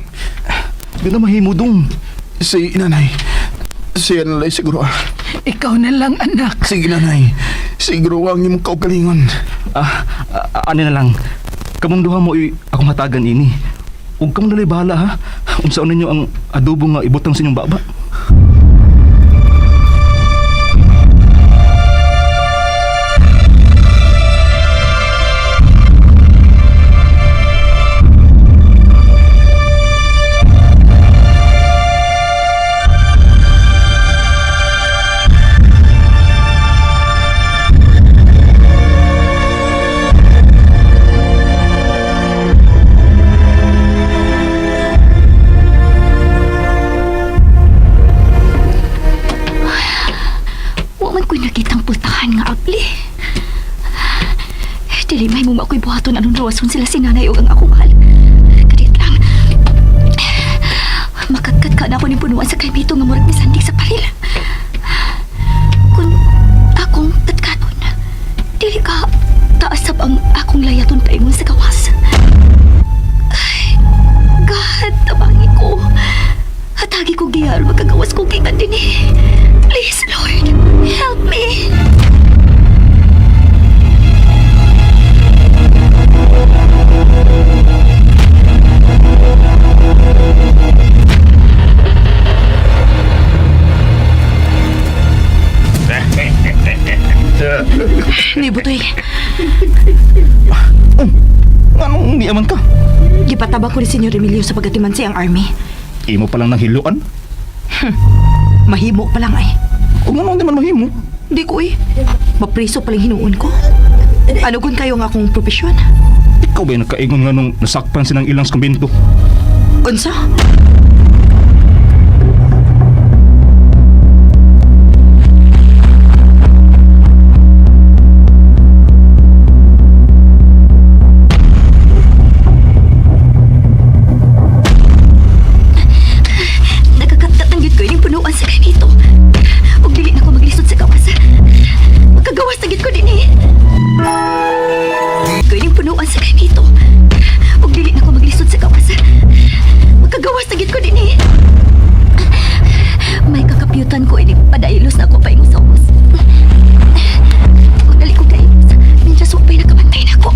Di na mahimo dong. Si nanay. Siya na lang siguro ah. Ikaw na lang, anak. Sige, nanay. Siguro ang imong kaugalingon. Ah, ah, ano na lang. Kamong duha mo akong hatagan ini. Ug kamong dalay bahala ha. Unsaon ninyo ang adobo nga ibutang sa inyong baba. Wa man ko'y nakitang pultahan nga abli. Dili may mo ako'y buhaton anong rawason sila si nanay o ang akong mahal. Kadit lang. Makatkat ka na ako ni punuan sa kaymito nga murag misandig sa paril. Kung akong katkaton, dili ka taasab ang akong layaton paingon sa gawas. Ay, God, tabangi ko. Hatagi ko giyar, magkagawas ko gikan din eh. Please, Lord, help me. Ni Butoy, Anong niaman ka? gipataba ko ni Senyor Emilio sa pagatiman sa iyang army. Imo pa lang nanghiluan. Mahimo pa lang ay. Ug ano di man mahimo? Di ko eh. Mapriso palang hinuon ko. Ano kun kayo nga akong propesyon? Ikaw ba yung nagkaingon nga nung nasakpan silang ilang sa kumbinto? Unsa? Nagkakatatang ko ining punuan sa ganito. Ug dili na ko maglisod sa gawas. Magkagawas na gid ko din eh. Ko ining punuan sa ganito. Ug dili na ko maglisod sa gawas. Magkagawas na gid ko din eh. May kakapyutan ko ining padailos na ako paingon sa ubos. Ug dali ko kay minsan supay nakabantay na ko.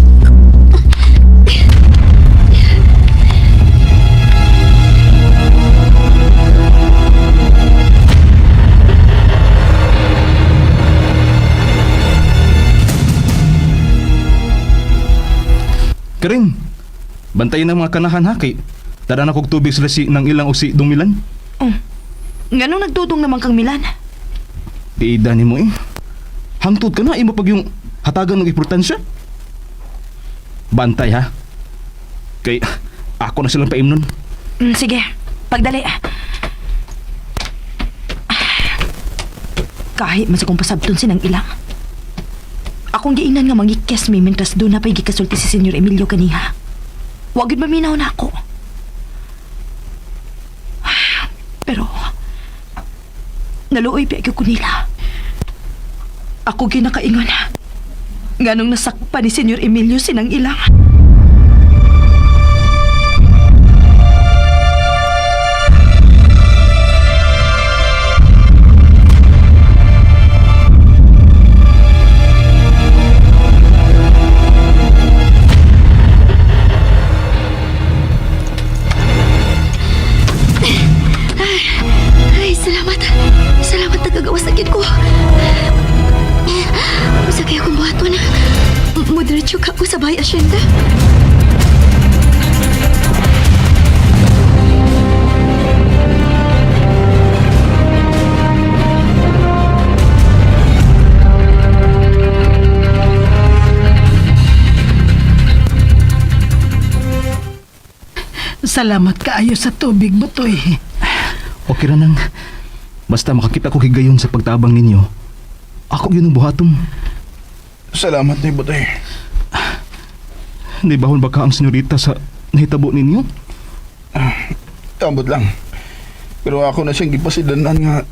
Karin, bantayan ang mga kanahan ha kay dara na kog tubig sila si nang ilang o si Dumilan. Nganong nagdudong naman kang Milan? Tiida nimo eh. Hangtod ka na imo pag yung hatagan ng importansya. Bantay ha. Kay ako na silang paimnon. Sige, pagdali. Kahit man sa kong pasabton sinang ilang. Akong giingnan nga mangikes mi mentras doon na pa'y gikasulti si Senyor Emilio kaniha. Wa gyud maminaw na ako. Pero naluoy pa ko nila. Ako ginakaingon. Nganong nasakpan ni Senyor Emilio sinang ilang. Ay, salamat. Salamat nagagawas na gid ko. Usa kaya akong buhaton. Mudiretso ka ko sa bahay asyenda. Salamat kaayo sa tubig mo, Toy. Okay ra nang. Basta makakita ko higayon sa pagtabang ninyo. Ako yun ang buhaton. Salamat ni Butoy. Naibahon ba ka ang senyorita sa nahitabo ninyo? Tambot lang. Pero ako na siyang gipasidanan nga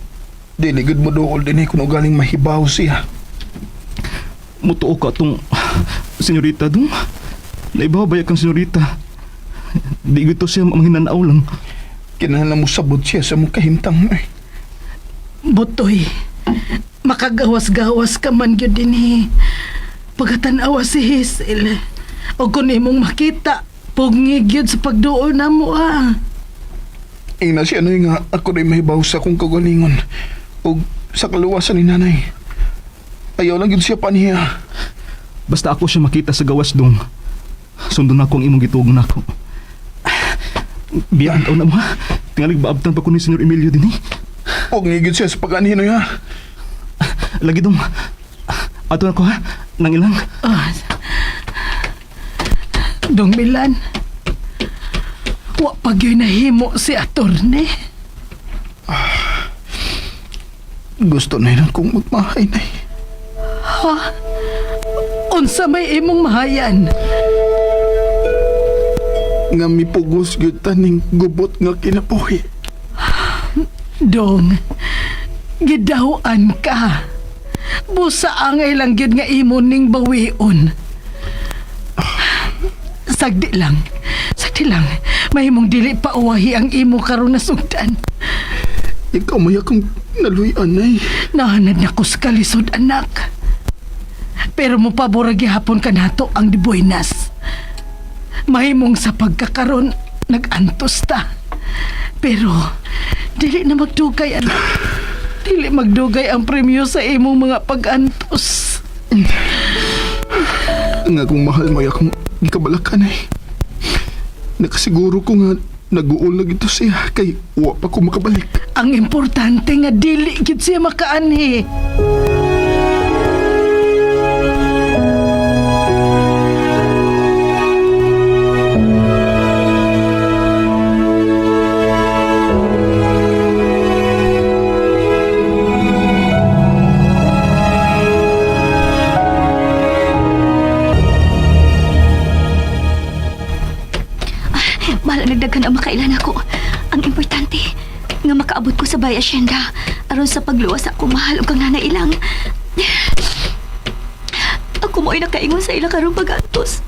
dili gud mo duol din eh kung ugaling mahibaw siya. Mutuo ka tong senyorita dong. Naibaw ba kang senyorita? Di gito siya manghinanaw lang. Kinahanglan mo sabot siya sa mong kahimtang eh. Butoy, makagawas-gawas ka man gyud dinhi. Pagkatanawa si Hazel, o kung imong makita, pugngi gyud sa pagduol na mo ah. Ingna siya noy nga ako rin mahibaw sa akong kagalingon ug sa kaluwasan ni nanay. Ayaw lang gyud siya paniya. Basta ako siya makita sa gawas dong. Sundon ako ang imong gituog nako. Biyaan taon na mo ha. Tingalig baabtan pa ko ni Senyor Emilio din eh. Huwag ngigid siya sa pag-anhin noy ha. Lagi dong. Ato na ko ha. Nang ilang. Ah. Dong Milan, wa pa gyud nahimo si atorne. Gusto na yun kong magmahay nay. Ha? Unsa may imong mahayan? Nga mipugos gyud taning gubot nga kinabuhi. Dong, gidawan ka. Busa angay lang gyud nga imo ning bawion. Sagdi lang. Sagdi lang. Mahimong dili pa uwahi ang imo karon na sugdan. Ikaw may akong naluyan nay. Nahanad na ko sa kalisod, anak. Pero mupabura gihapon ka nato ang dibuenas. Mahimong sa pagkakaron, nag-antos ta. Pero, dili na magdugay, anak. Dili magdugay ang premyo sa imong mga pag-antos. Nga kung mahal mo akong gikabalakan ay. Nakasiguro ko nga nag-uol na gito siya kay wa pa ko makabalik. Ang importante nga dili gid siya makaanhi. Bahala nagdaghan ang makailan ako. Ang importante, nga makaabot ko sa Bay Asyenda aron sa pagluwas ako mahal ug kang nanay ilang. Ako mo'y nakaingon sa ila karong pag-antos.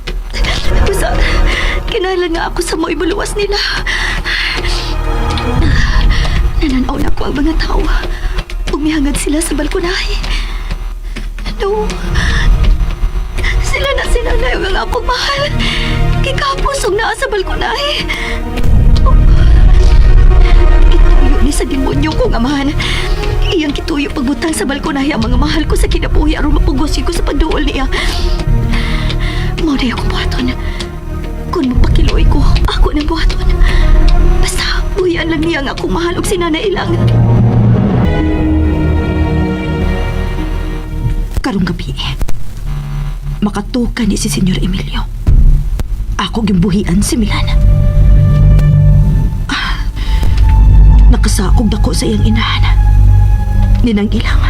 Basta, kinahanglan nga ako sa mo'y maluwas nila. Nananaw na ko ang mga tao. Umihangad sila sa balkonahe. No. Sila na sinanay ang akong mahal. Kikapos og naa sa balkonahe. Kituyo ni sa demonyo ko nga amahan. Iyang kituyo pagbutang sa balkonahe ang mga mahal ko sa kinabuhi aron mapugos ko sa pagduol niya. Mao na akong buhaton. Kung magpakiloy ko, ako nang buhaton. Basta, buhian lang niya ang akong mahal og sinanay ilang. Karong gabi, makatuka ni si Senyor Emilio. Ako gimbuhian si Milan. Ah, nakasakog dako sa iyang inahan. Ninang ilang.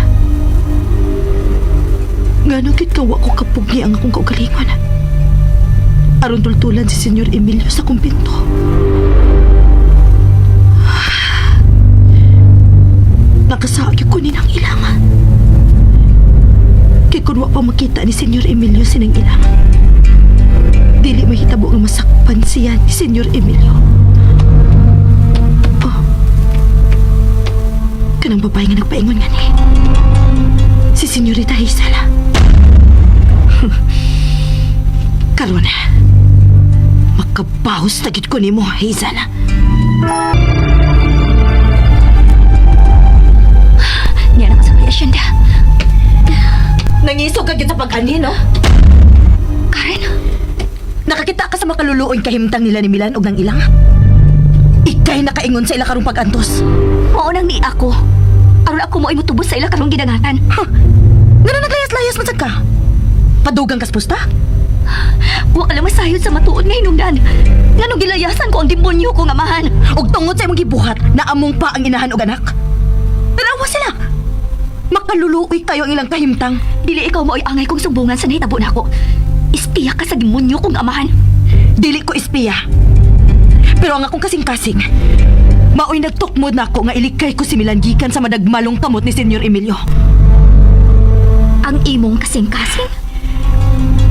Ngano gid ka wa ko kapugni ang akong kaugalingon. Aron tultulan si Senyor Emilio sa kumbinto. Nakasaag ko ninang ilang. Kay kun wa pa makita ni Senyor Emilio sinang ilang. Dili mahitabo nga masakpan siya ni Senyor Emilio. Oh. Kanang babae nga nagpaingon nga ni. Si Senyorita Hazel. Karon, makabahos na gid ko nimo, Hazel. Niya na ka sa may asyenda. Nangisog ka gid sa pag-ani, no? Karen, Nakakita ka sa makaluluoy kahimtang nila ni Milan og nang ilang. Ikay nakaingon sa ila karong pag-antos. mao nang ni ako. Aron ako mo imutubos sa ila karong gidangatan. Huh? Ngano naglayas-layas man sad ka? Padugang kas pusta? Wa ka lang masayod sa matuod nga hinungdan. Nganong gilayasan ko ang demonyo ko nga amahan. Og tungod sa imong gibuhat, naamong pa ang inahan og anak. Tanawa sila. Makaluluoy kayo ang ilang kahimtang. Dili ikaw mao'y angay kong sumbungan sa nahitabo nako. Ispiya ka sa demonyo kong amahan. Dili ko espiya. Pero ang akong kasing-kasing, mao'y nagtukmod na ako nga ilikay ko si Milan gikan sa madagmalong kamot ni Senyor Emilio. Ang imong kasing-kasing?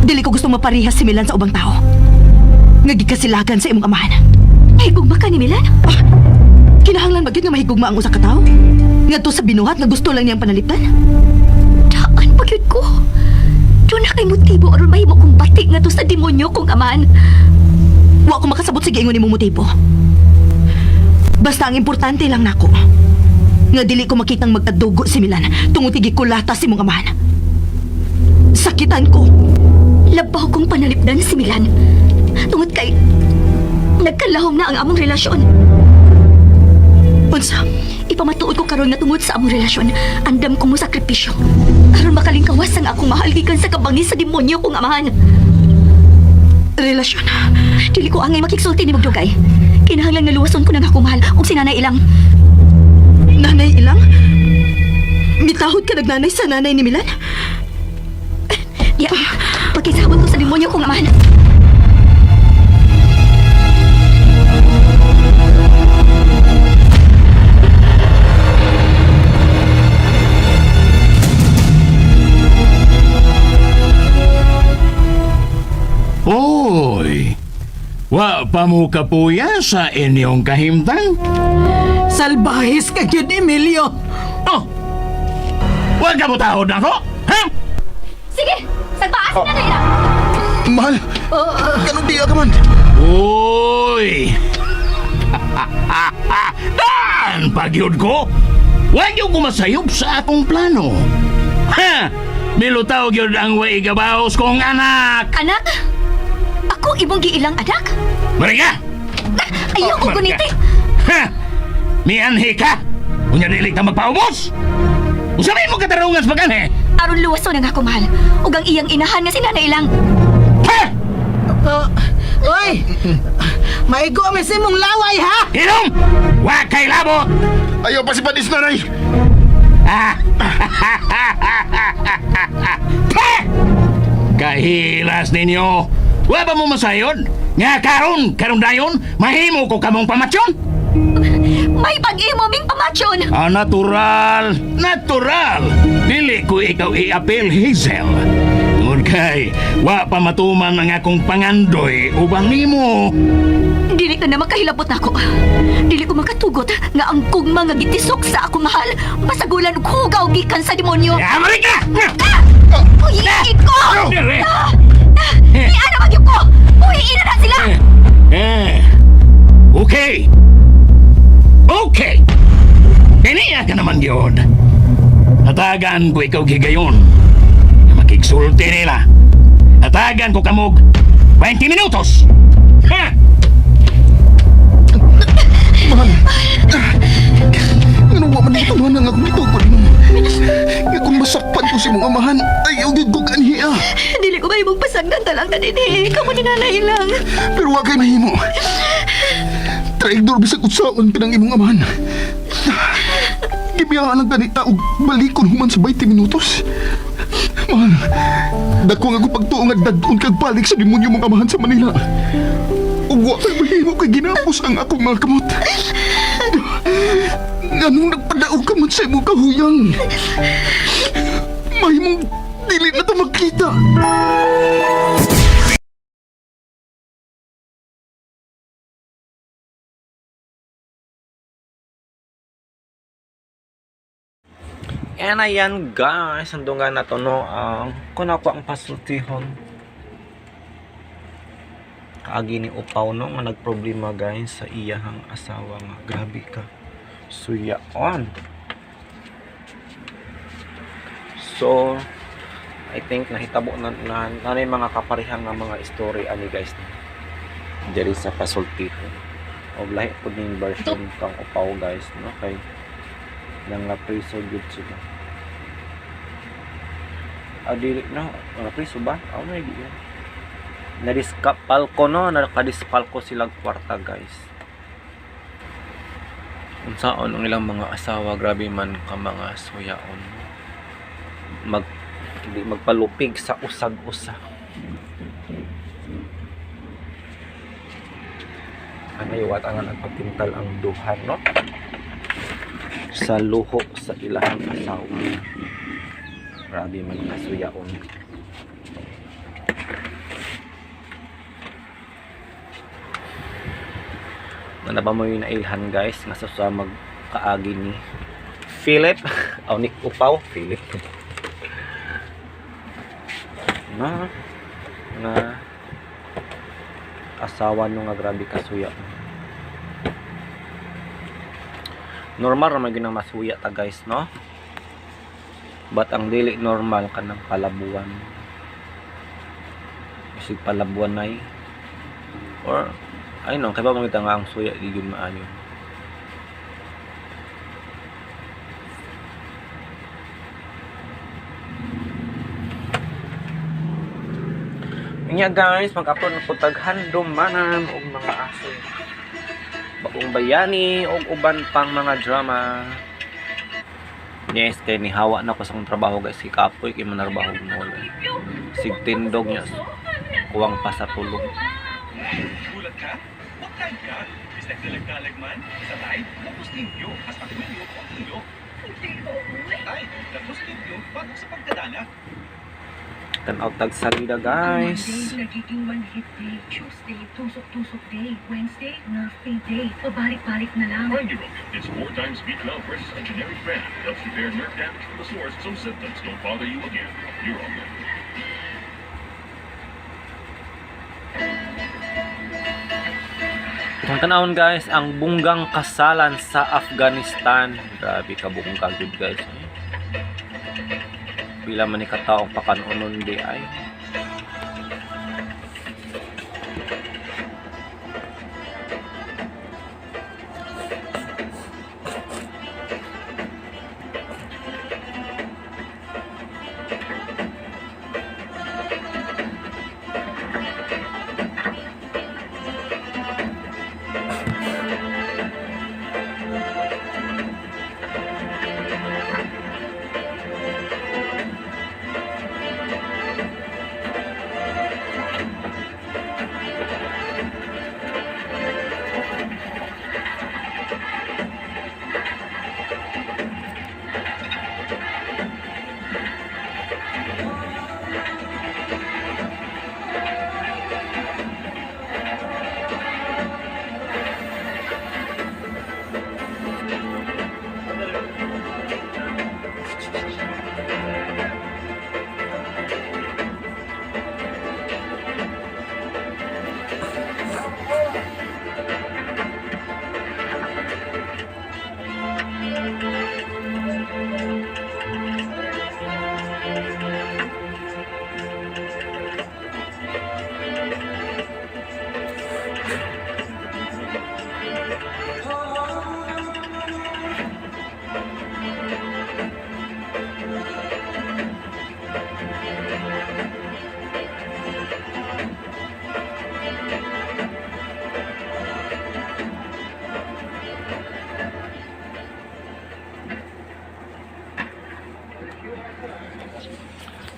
Dili ko gusto maparihas si Milan sa ubang tao. Nga gikasilagan sa imong amahan. Higugma ka ni Milan? Ah, kinahanglan ba gyud nga mahigugma ang usa ka tawo? Ngadto sa binuhat nga gusto lang niyang panalipdan? Daan pa gyud ko. Doon na kay motibo aron mahimo kong bati nga to sa demonyo kong amahan. Wa ko makasabot sa giingon nimong motibo. Basta ang importante lang nako. Nga dili ko makitang magkadugo si Milan tungod kay gikulata si imong amahan. Sakitan ko. Labaw kong panalipdan si Milan. Tungod kay nagkalahom na ang among relasyon. Unsa? Ipamatuod ko karon nga tungod sa among relasyon, andam ko mo sakripisyo. Aron makalingkawas ang akong mahal gikan sa kabangis sa demonyo kong amahan. Relasyon. Dili ko angay makigsulti ni Magdugay. Kinahanglan nga luwason ko nang akong mahal ug si nanay ilang. Nanay ilang? Mitahod ka nagnanay sa nanay ni Milan? Ya, pagkisabot ko sa demonyo kong amahan. Oy! Wa pa mo kapuya sa inyong kahimtang? Salbahis ka gyud, Emilio. Oh! Wa ka mo tahod nako? Ha? Sige, sagbaas si nanay ilang. Mahal! Ganun di ka man! Uy! Daan pagyud ko! Huwag yung kumasayop sa akong plano. Ha! Milutaw gyud ang way gabaos kong anak! Anak, ako imong giilang anak. Marika! Ayaw ko Marika. guniti. Ha! Mianhi ka! Unya dili ka magpaubos! Usabi mo katarungan sa pag-anhi! Aron luwason ang akong mahal ug ang iyang inahan nga si nanay ilang. Ha! Oy! Maigo mi sa imong laway ha. Inom! Wa kay labot! Ayaw pa si Padis, nanay! Ah! Pa! Kahilas ninyo! Wa ba mo masayod? Nga karon, karon dayon, mahimo ko kamong pamatyon? May pag-imo ming pamatyon. Ah, natural! Natural! Dili ko ikaw i-appeal, Hazel. Tungod kay, wa pa matuman ang akong pangandoy ubang nimo. Dili ka na makahilabot nako. Dili ko makatugot nga ang gugma nga gitisok sa akong mahal masagulan og hugaw gikan sa demonyo. Ya, Amerika! Uyiin ko! Dire! Iana magyud ko! Uyiin na sila! Eh, okay. Okay. Kiniya ka naman yun. Hatagan ko ikaw gigayon. Nga Makigsulti nila. Hatagan ko kamog 20 minutos. Ha! Mahal! Ano wa man ito man ang akong gitugod mo? Nga kung masakpan ko si mong amahan, ayaw gyud ko kanhi ah. Dili ko mahimong pasagdan talang ka dinhi. Kamo ni nanay lang. Pero wa kay mahimo. Traidor bisag unsaon ka ng imong amahan. Gibiyaan ang ganita og balikon human sa 20 minutos. Mahal, dako nga akong pagtuo nga dadon kag balik sa demonyo mong amahan sa Manila. Ug wa kay mahimo kay ginapos ang akong mga kamot. Nganong nagpadaog ka man sa imong kahuyang? Mahimong dili na ta magkita. And ayan guys, sandungan na to no, ang kuna ko ang pasultihon. Kaagi ni Upaw no, nga nagproblema guys sa iyahang asawa nga. Grabe ka. Suyaon. So, I think nahitabo na na, na, na yung mga kaparehang nga mga story ani guys no. Diri sa pasultihon. Og lahi pud ning version kang Upaw guys no, kay nang napriso gyud sila. Ah, dili no, napriso ba? Ah, may di yan. Nadiskapalko no, nakadispalko silang kwarta guys. Unsaon ang ilang mga asawa, grabe man ka mga suyaon. Mag di magpalupig sa usag-usa. Anay wat ang nagpatintal ang duha no sa luho sa ilahang asawa. Grabe man kasuyaon. Ano ba mo yung nailhan guys nga sa magkaagi ni Philip o ni Upaw Philip na nga asawa no nga grabe kasuya. Normal ra man gyud ang masuya ta guys no, but ang dili normal kanang palabuan, isig palabuan ay or ay no, kay ba mangita nga ang suya di gyud maayo. Nya guys, mag-upload na po tag handumanan og mga aso, bagong bayani og uban pang mga drama. Yes, kay nihawa na ko sa akong trabaho guys, si kapoy kay manarbaho mo. Sig tindog niya kuwang pa sa tulog. Tanaw tag salida guys. Monday, nagiging manhid day. Tuesday, tusok-tusok day. Wednesday, nerve pain day. Pabalik-balik na lang. It's 4 times B12 versus a generic brand. Helps repair nerve damage from the source so symptoms don't bother you again. Neurobic. Itong tanawon guys, ang bunggang kasalan sa Afghanistan. Grabe ka bungga gud guys. Pila man ni kataong pakanunon di ay.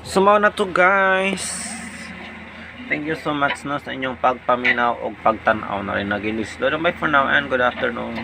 So mao na to, guys. Thank you so much, no, sa inyong pagpaminaw o pagtan-aw na rin. Naginis. Bye for now and good afternoon.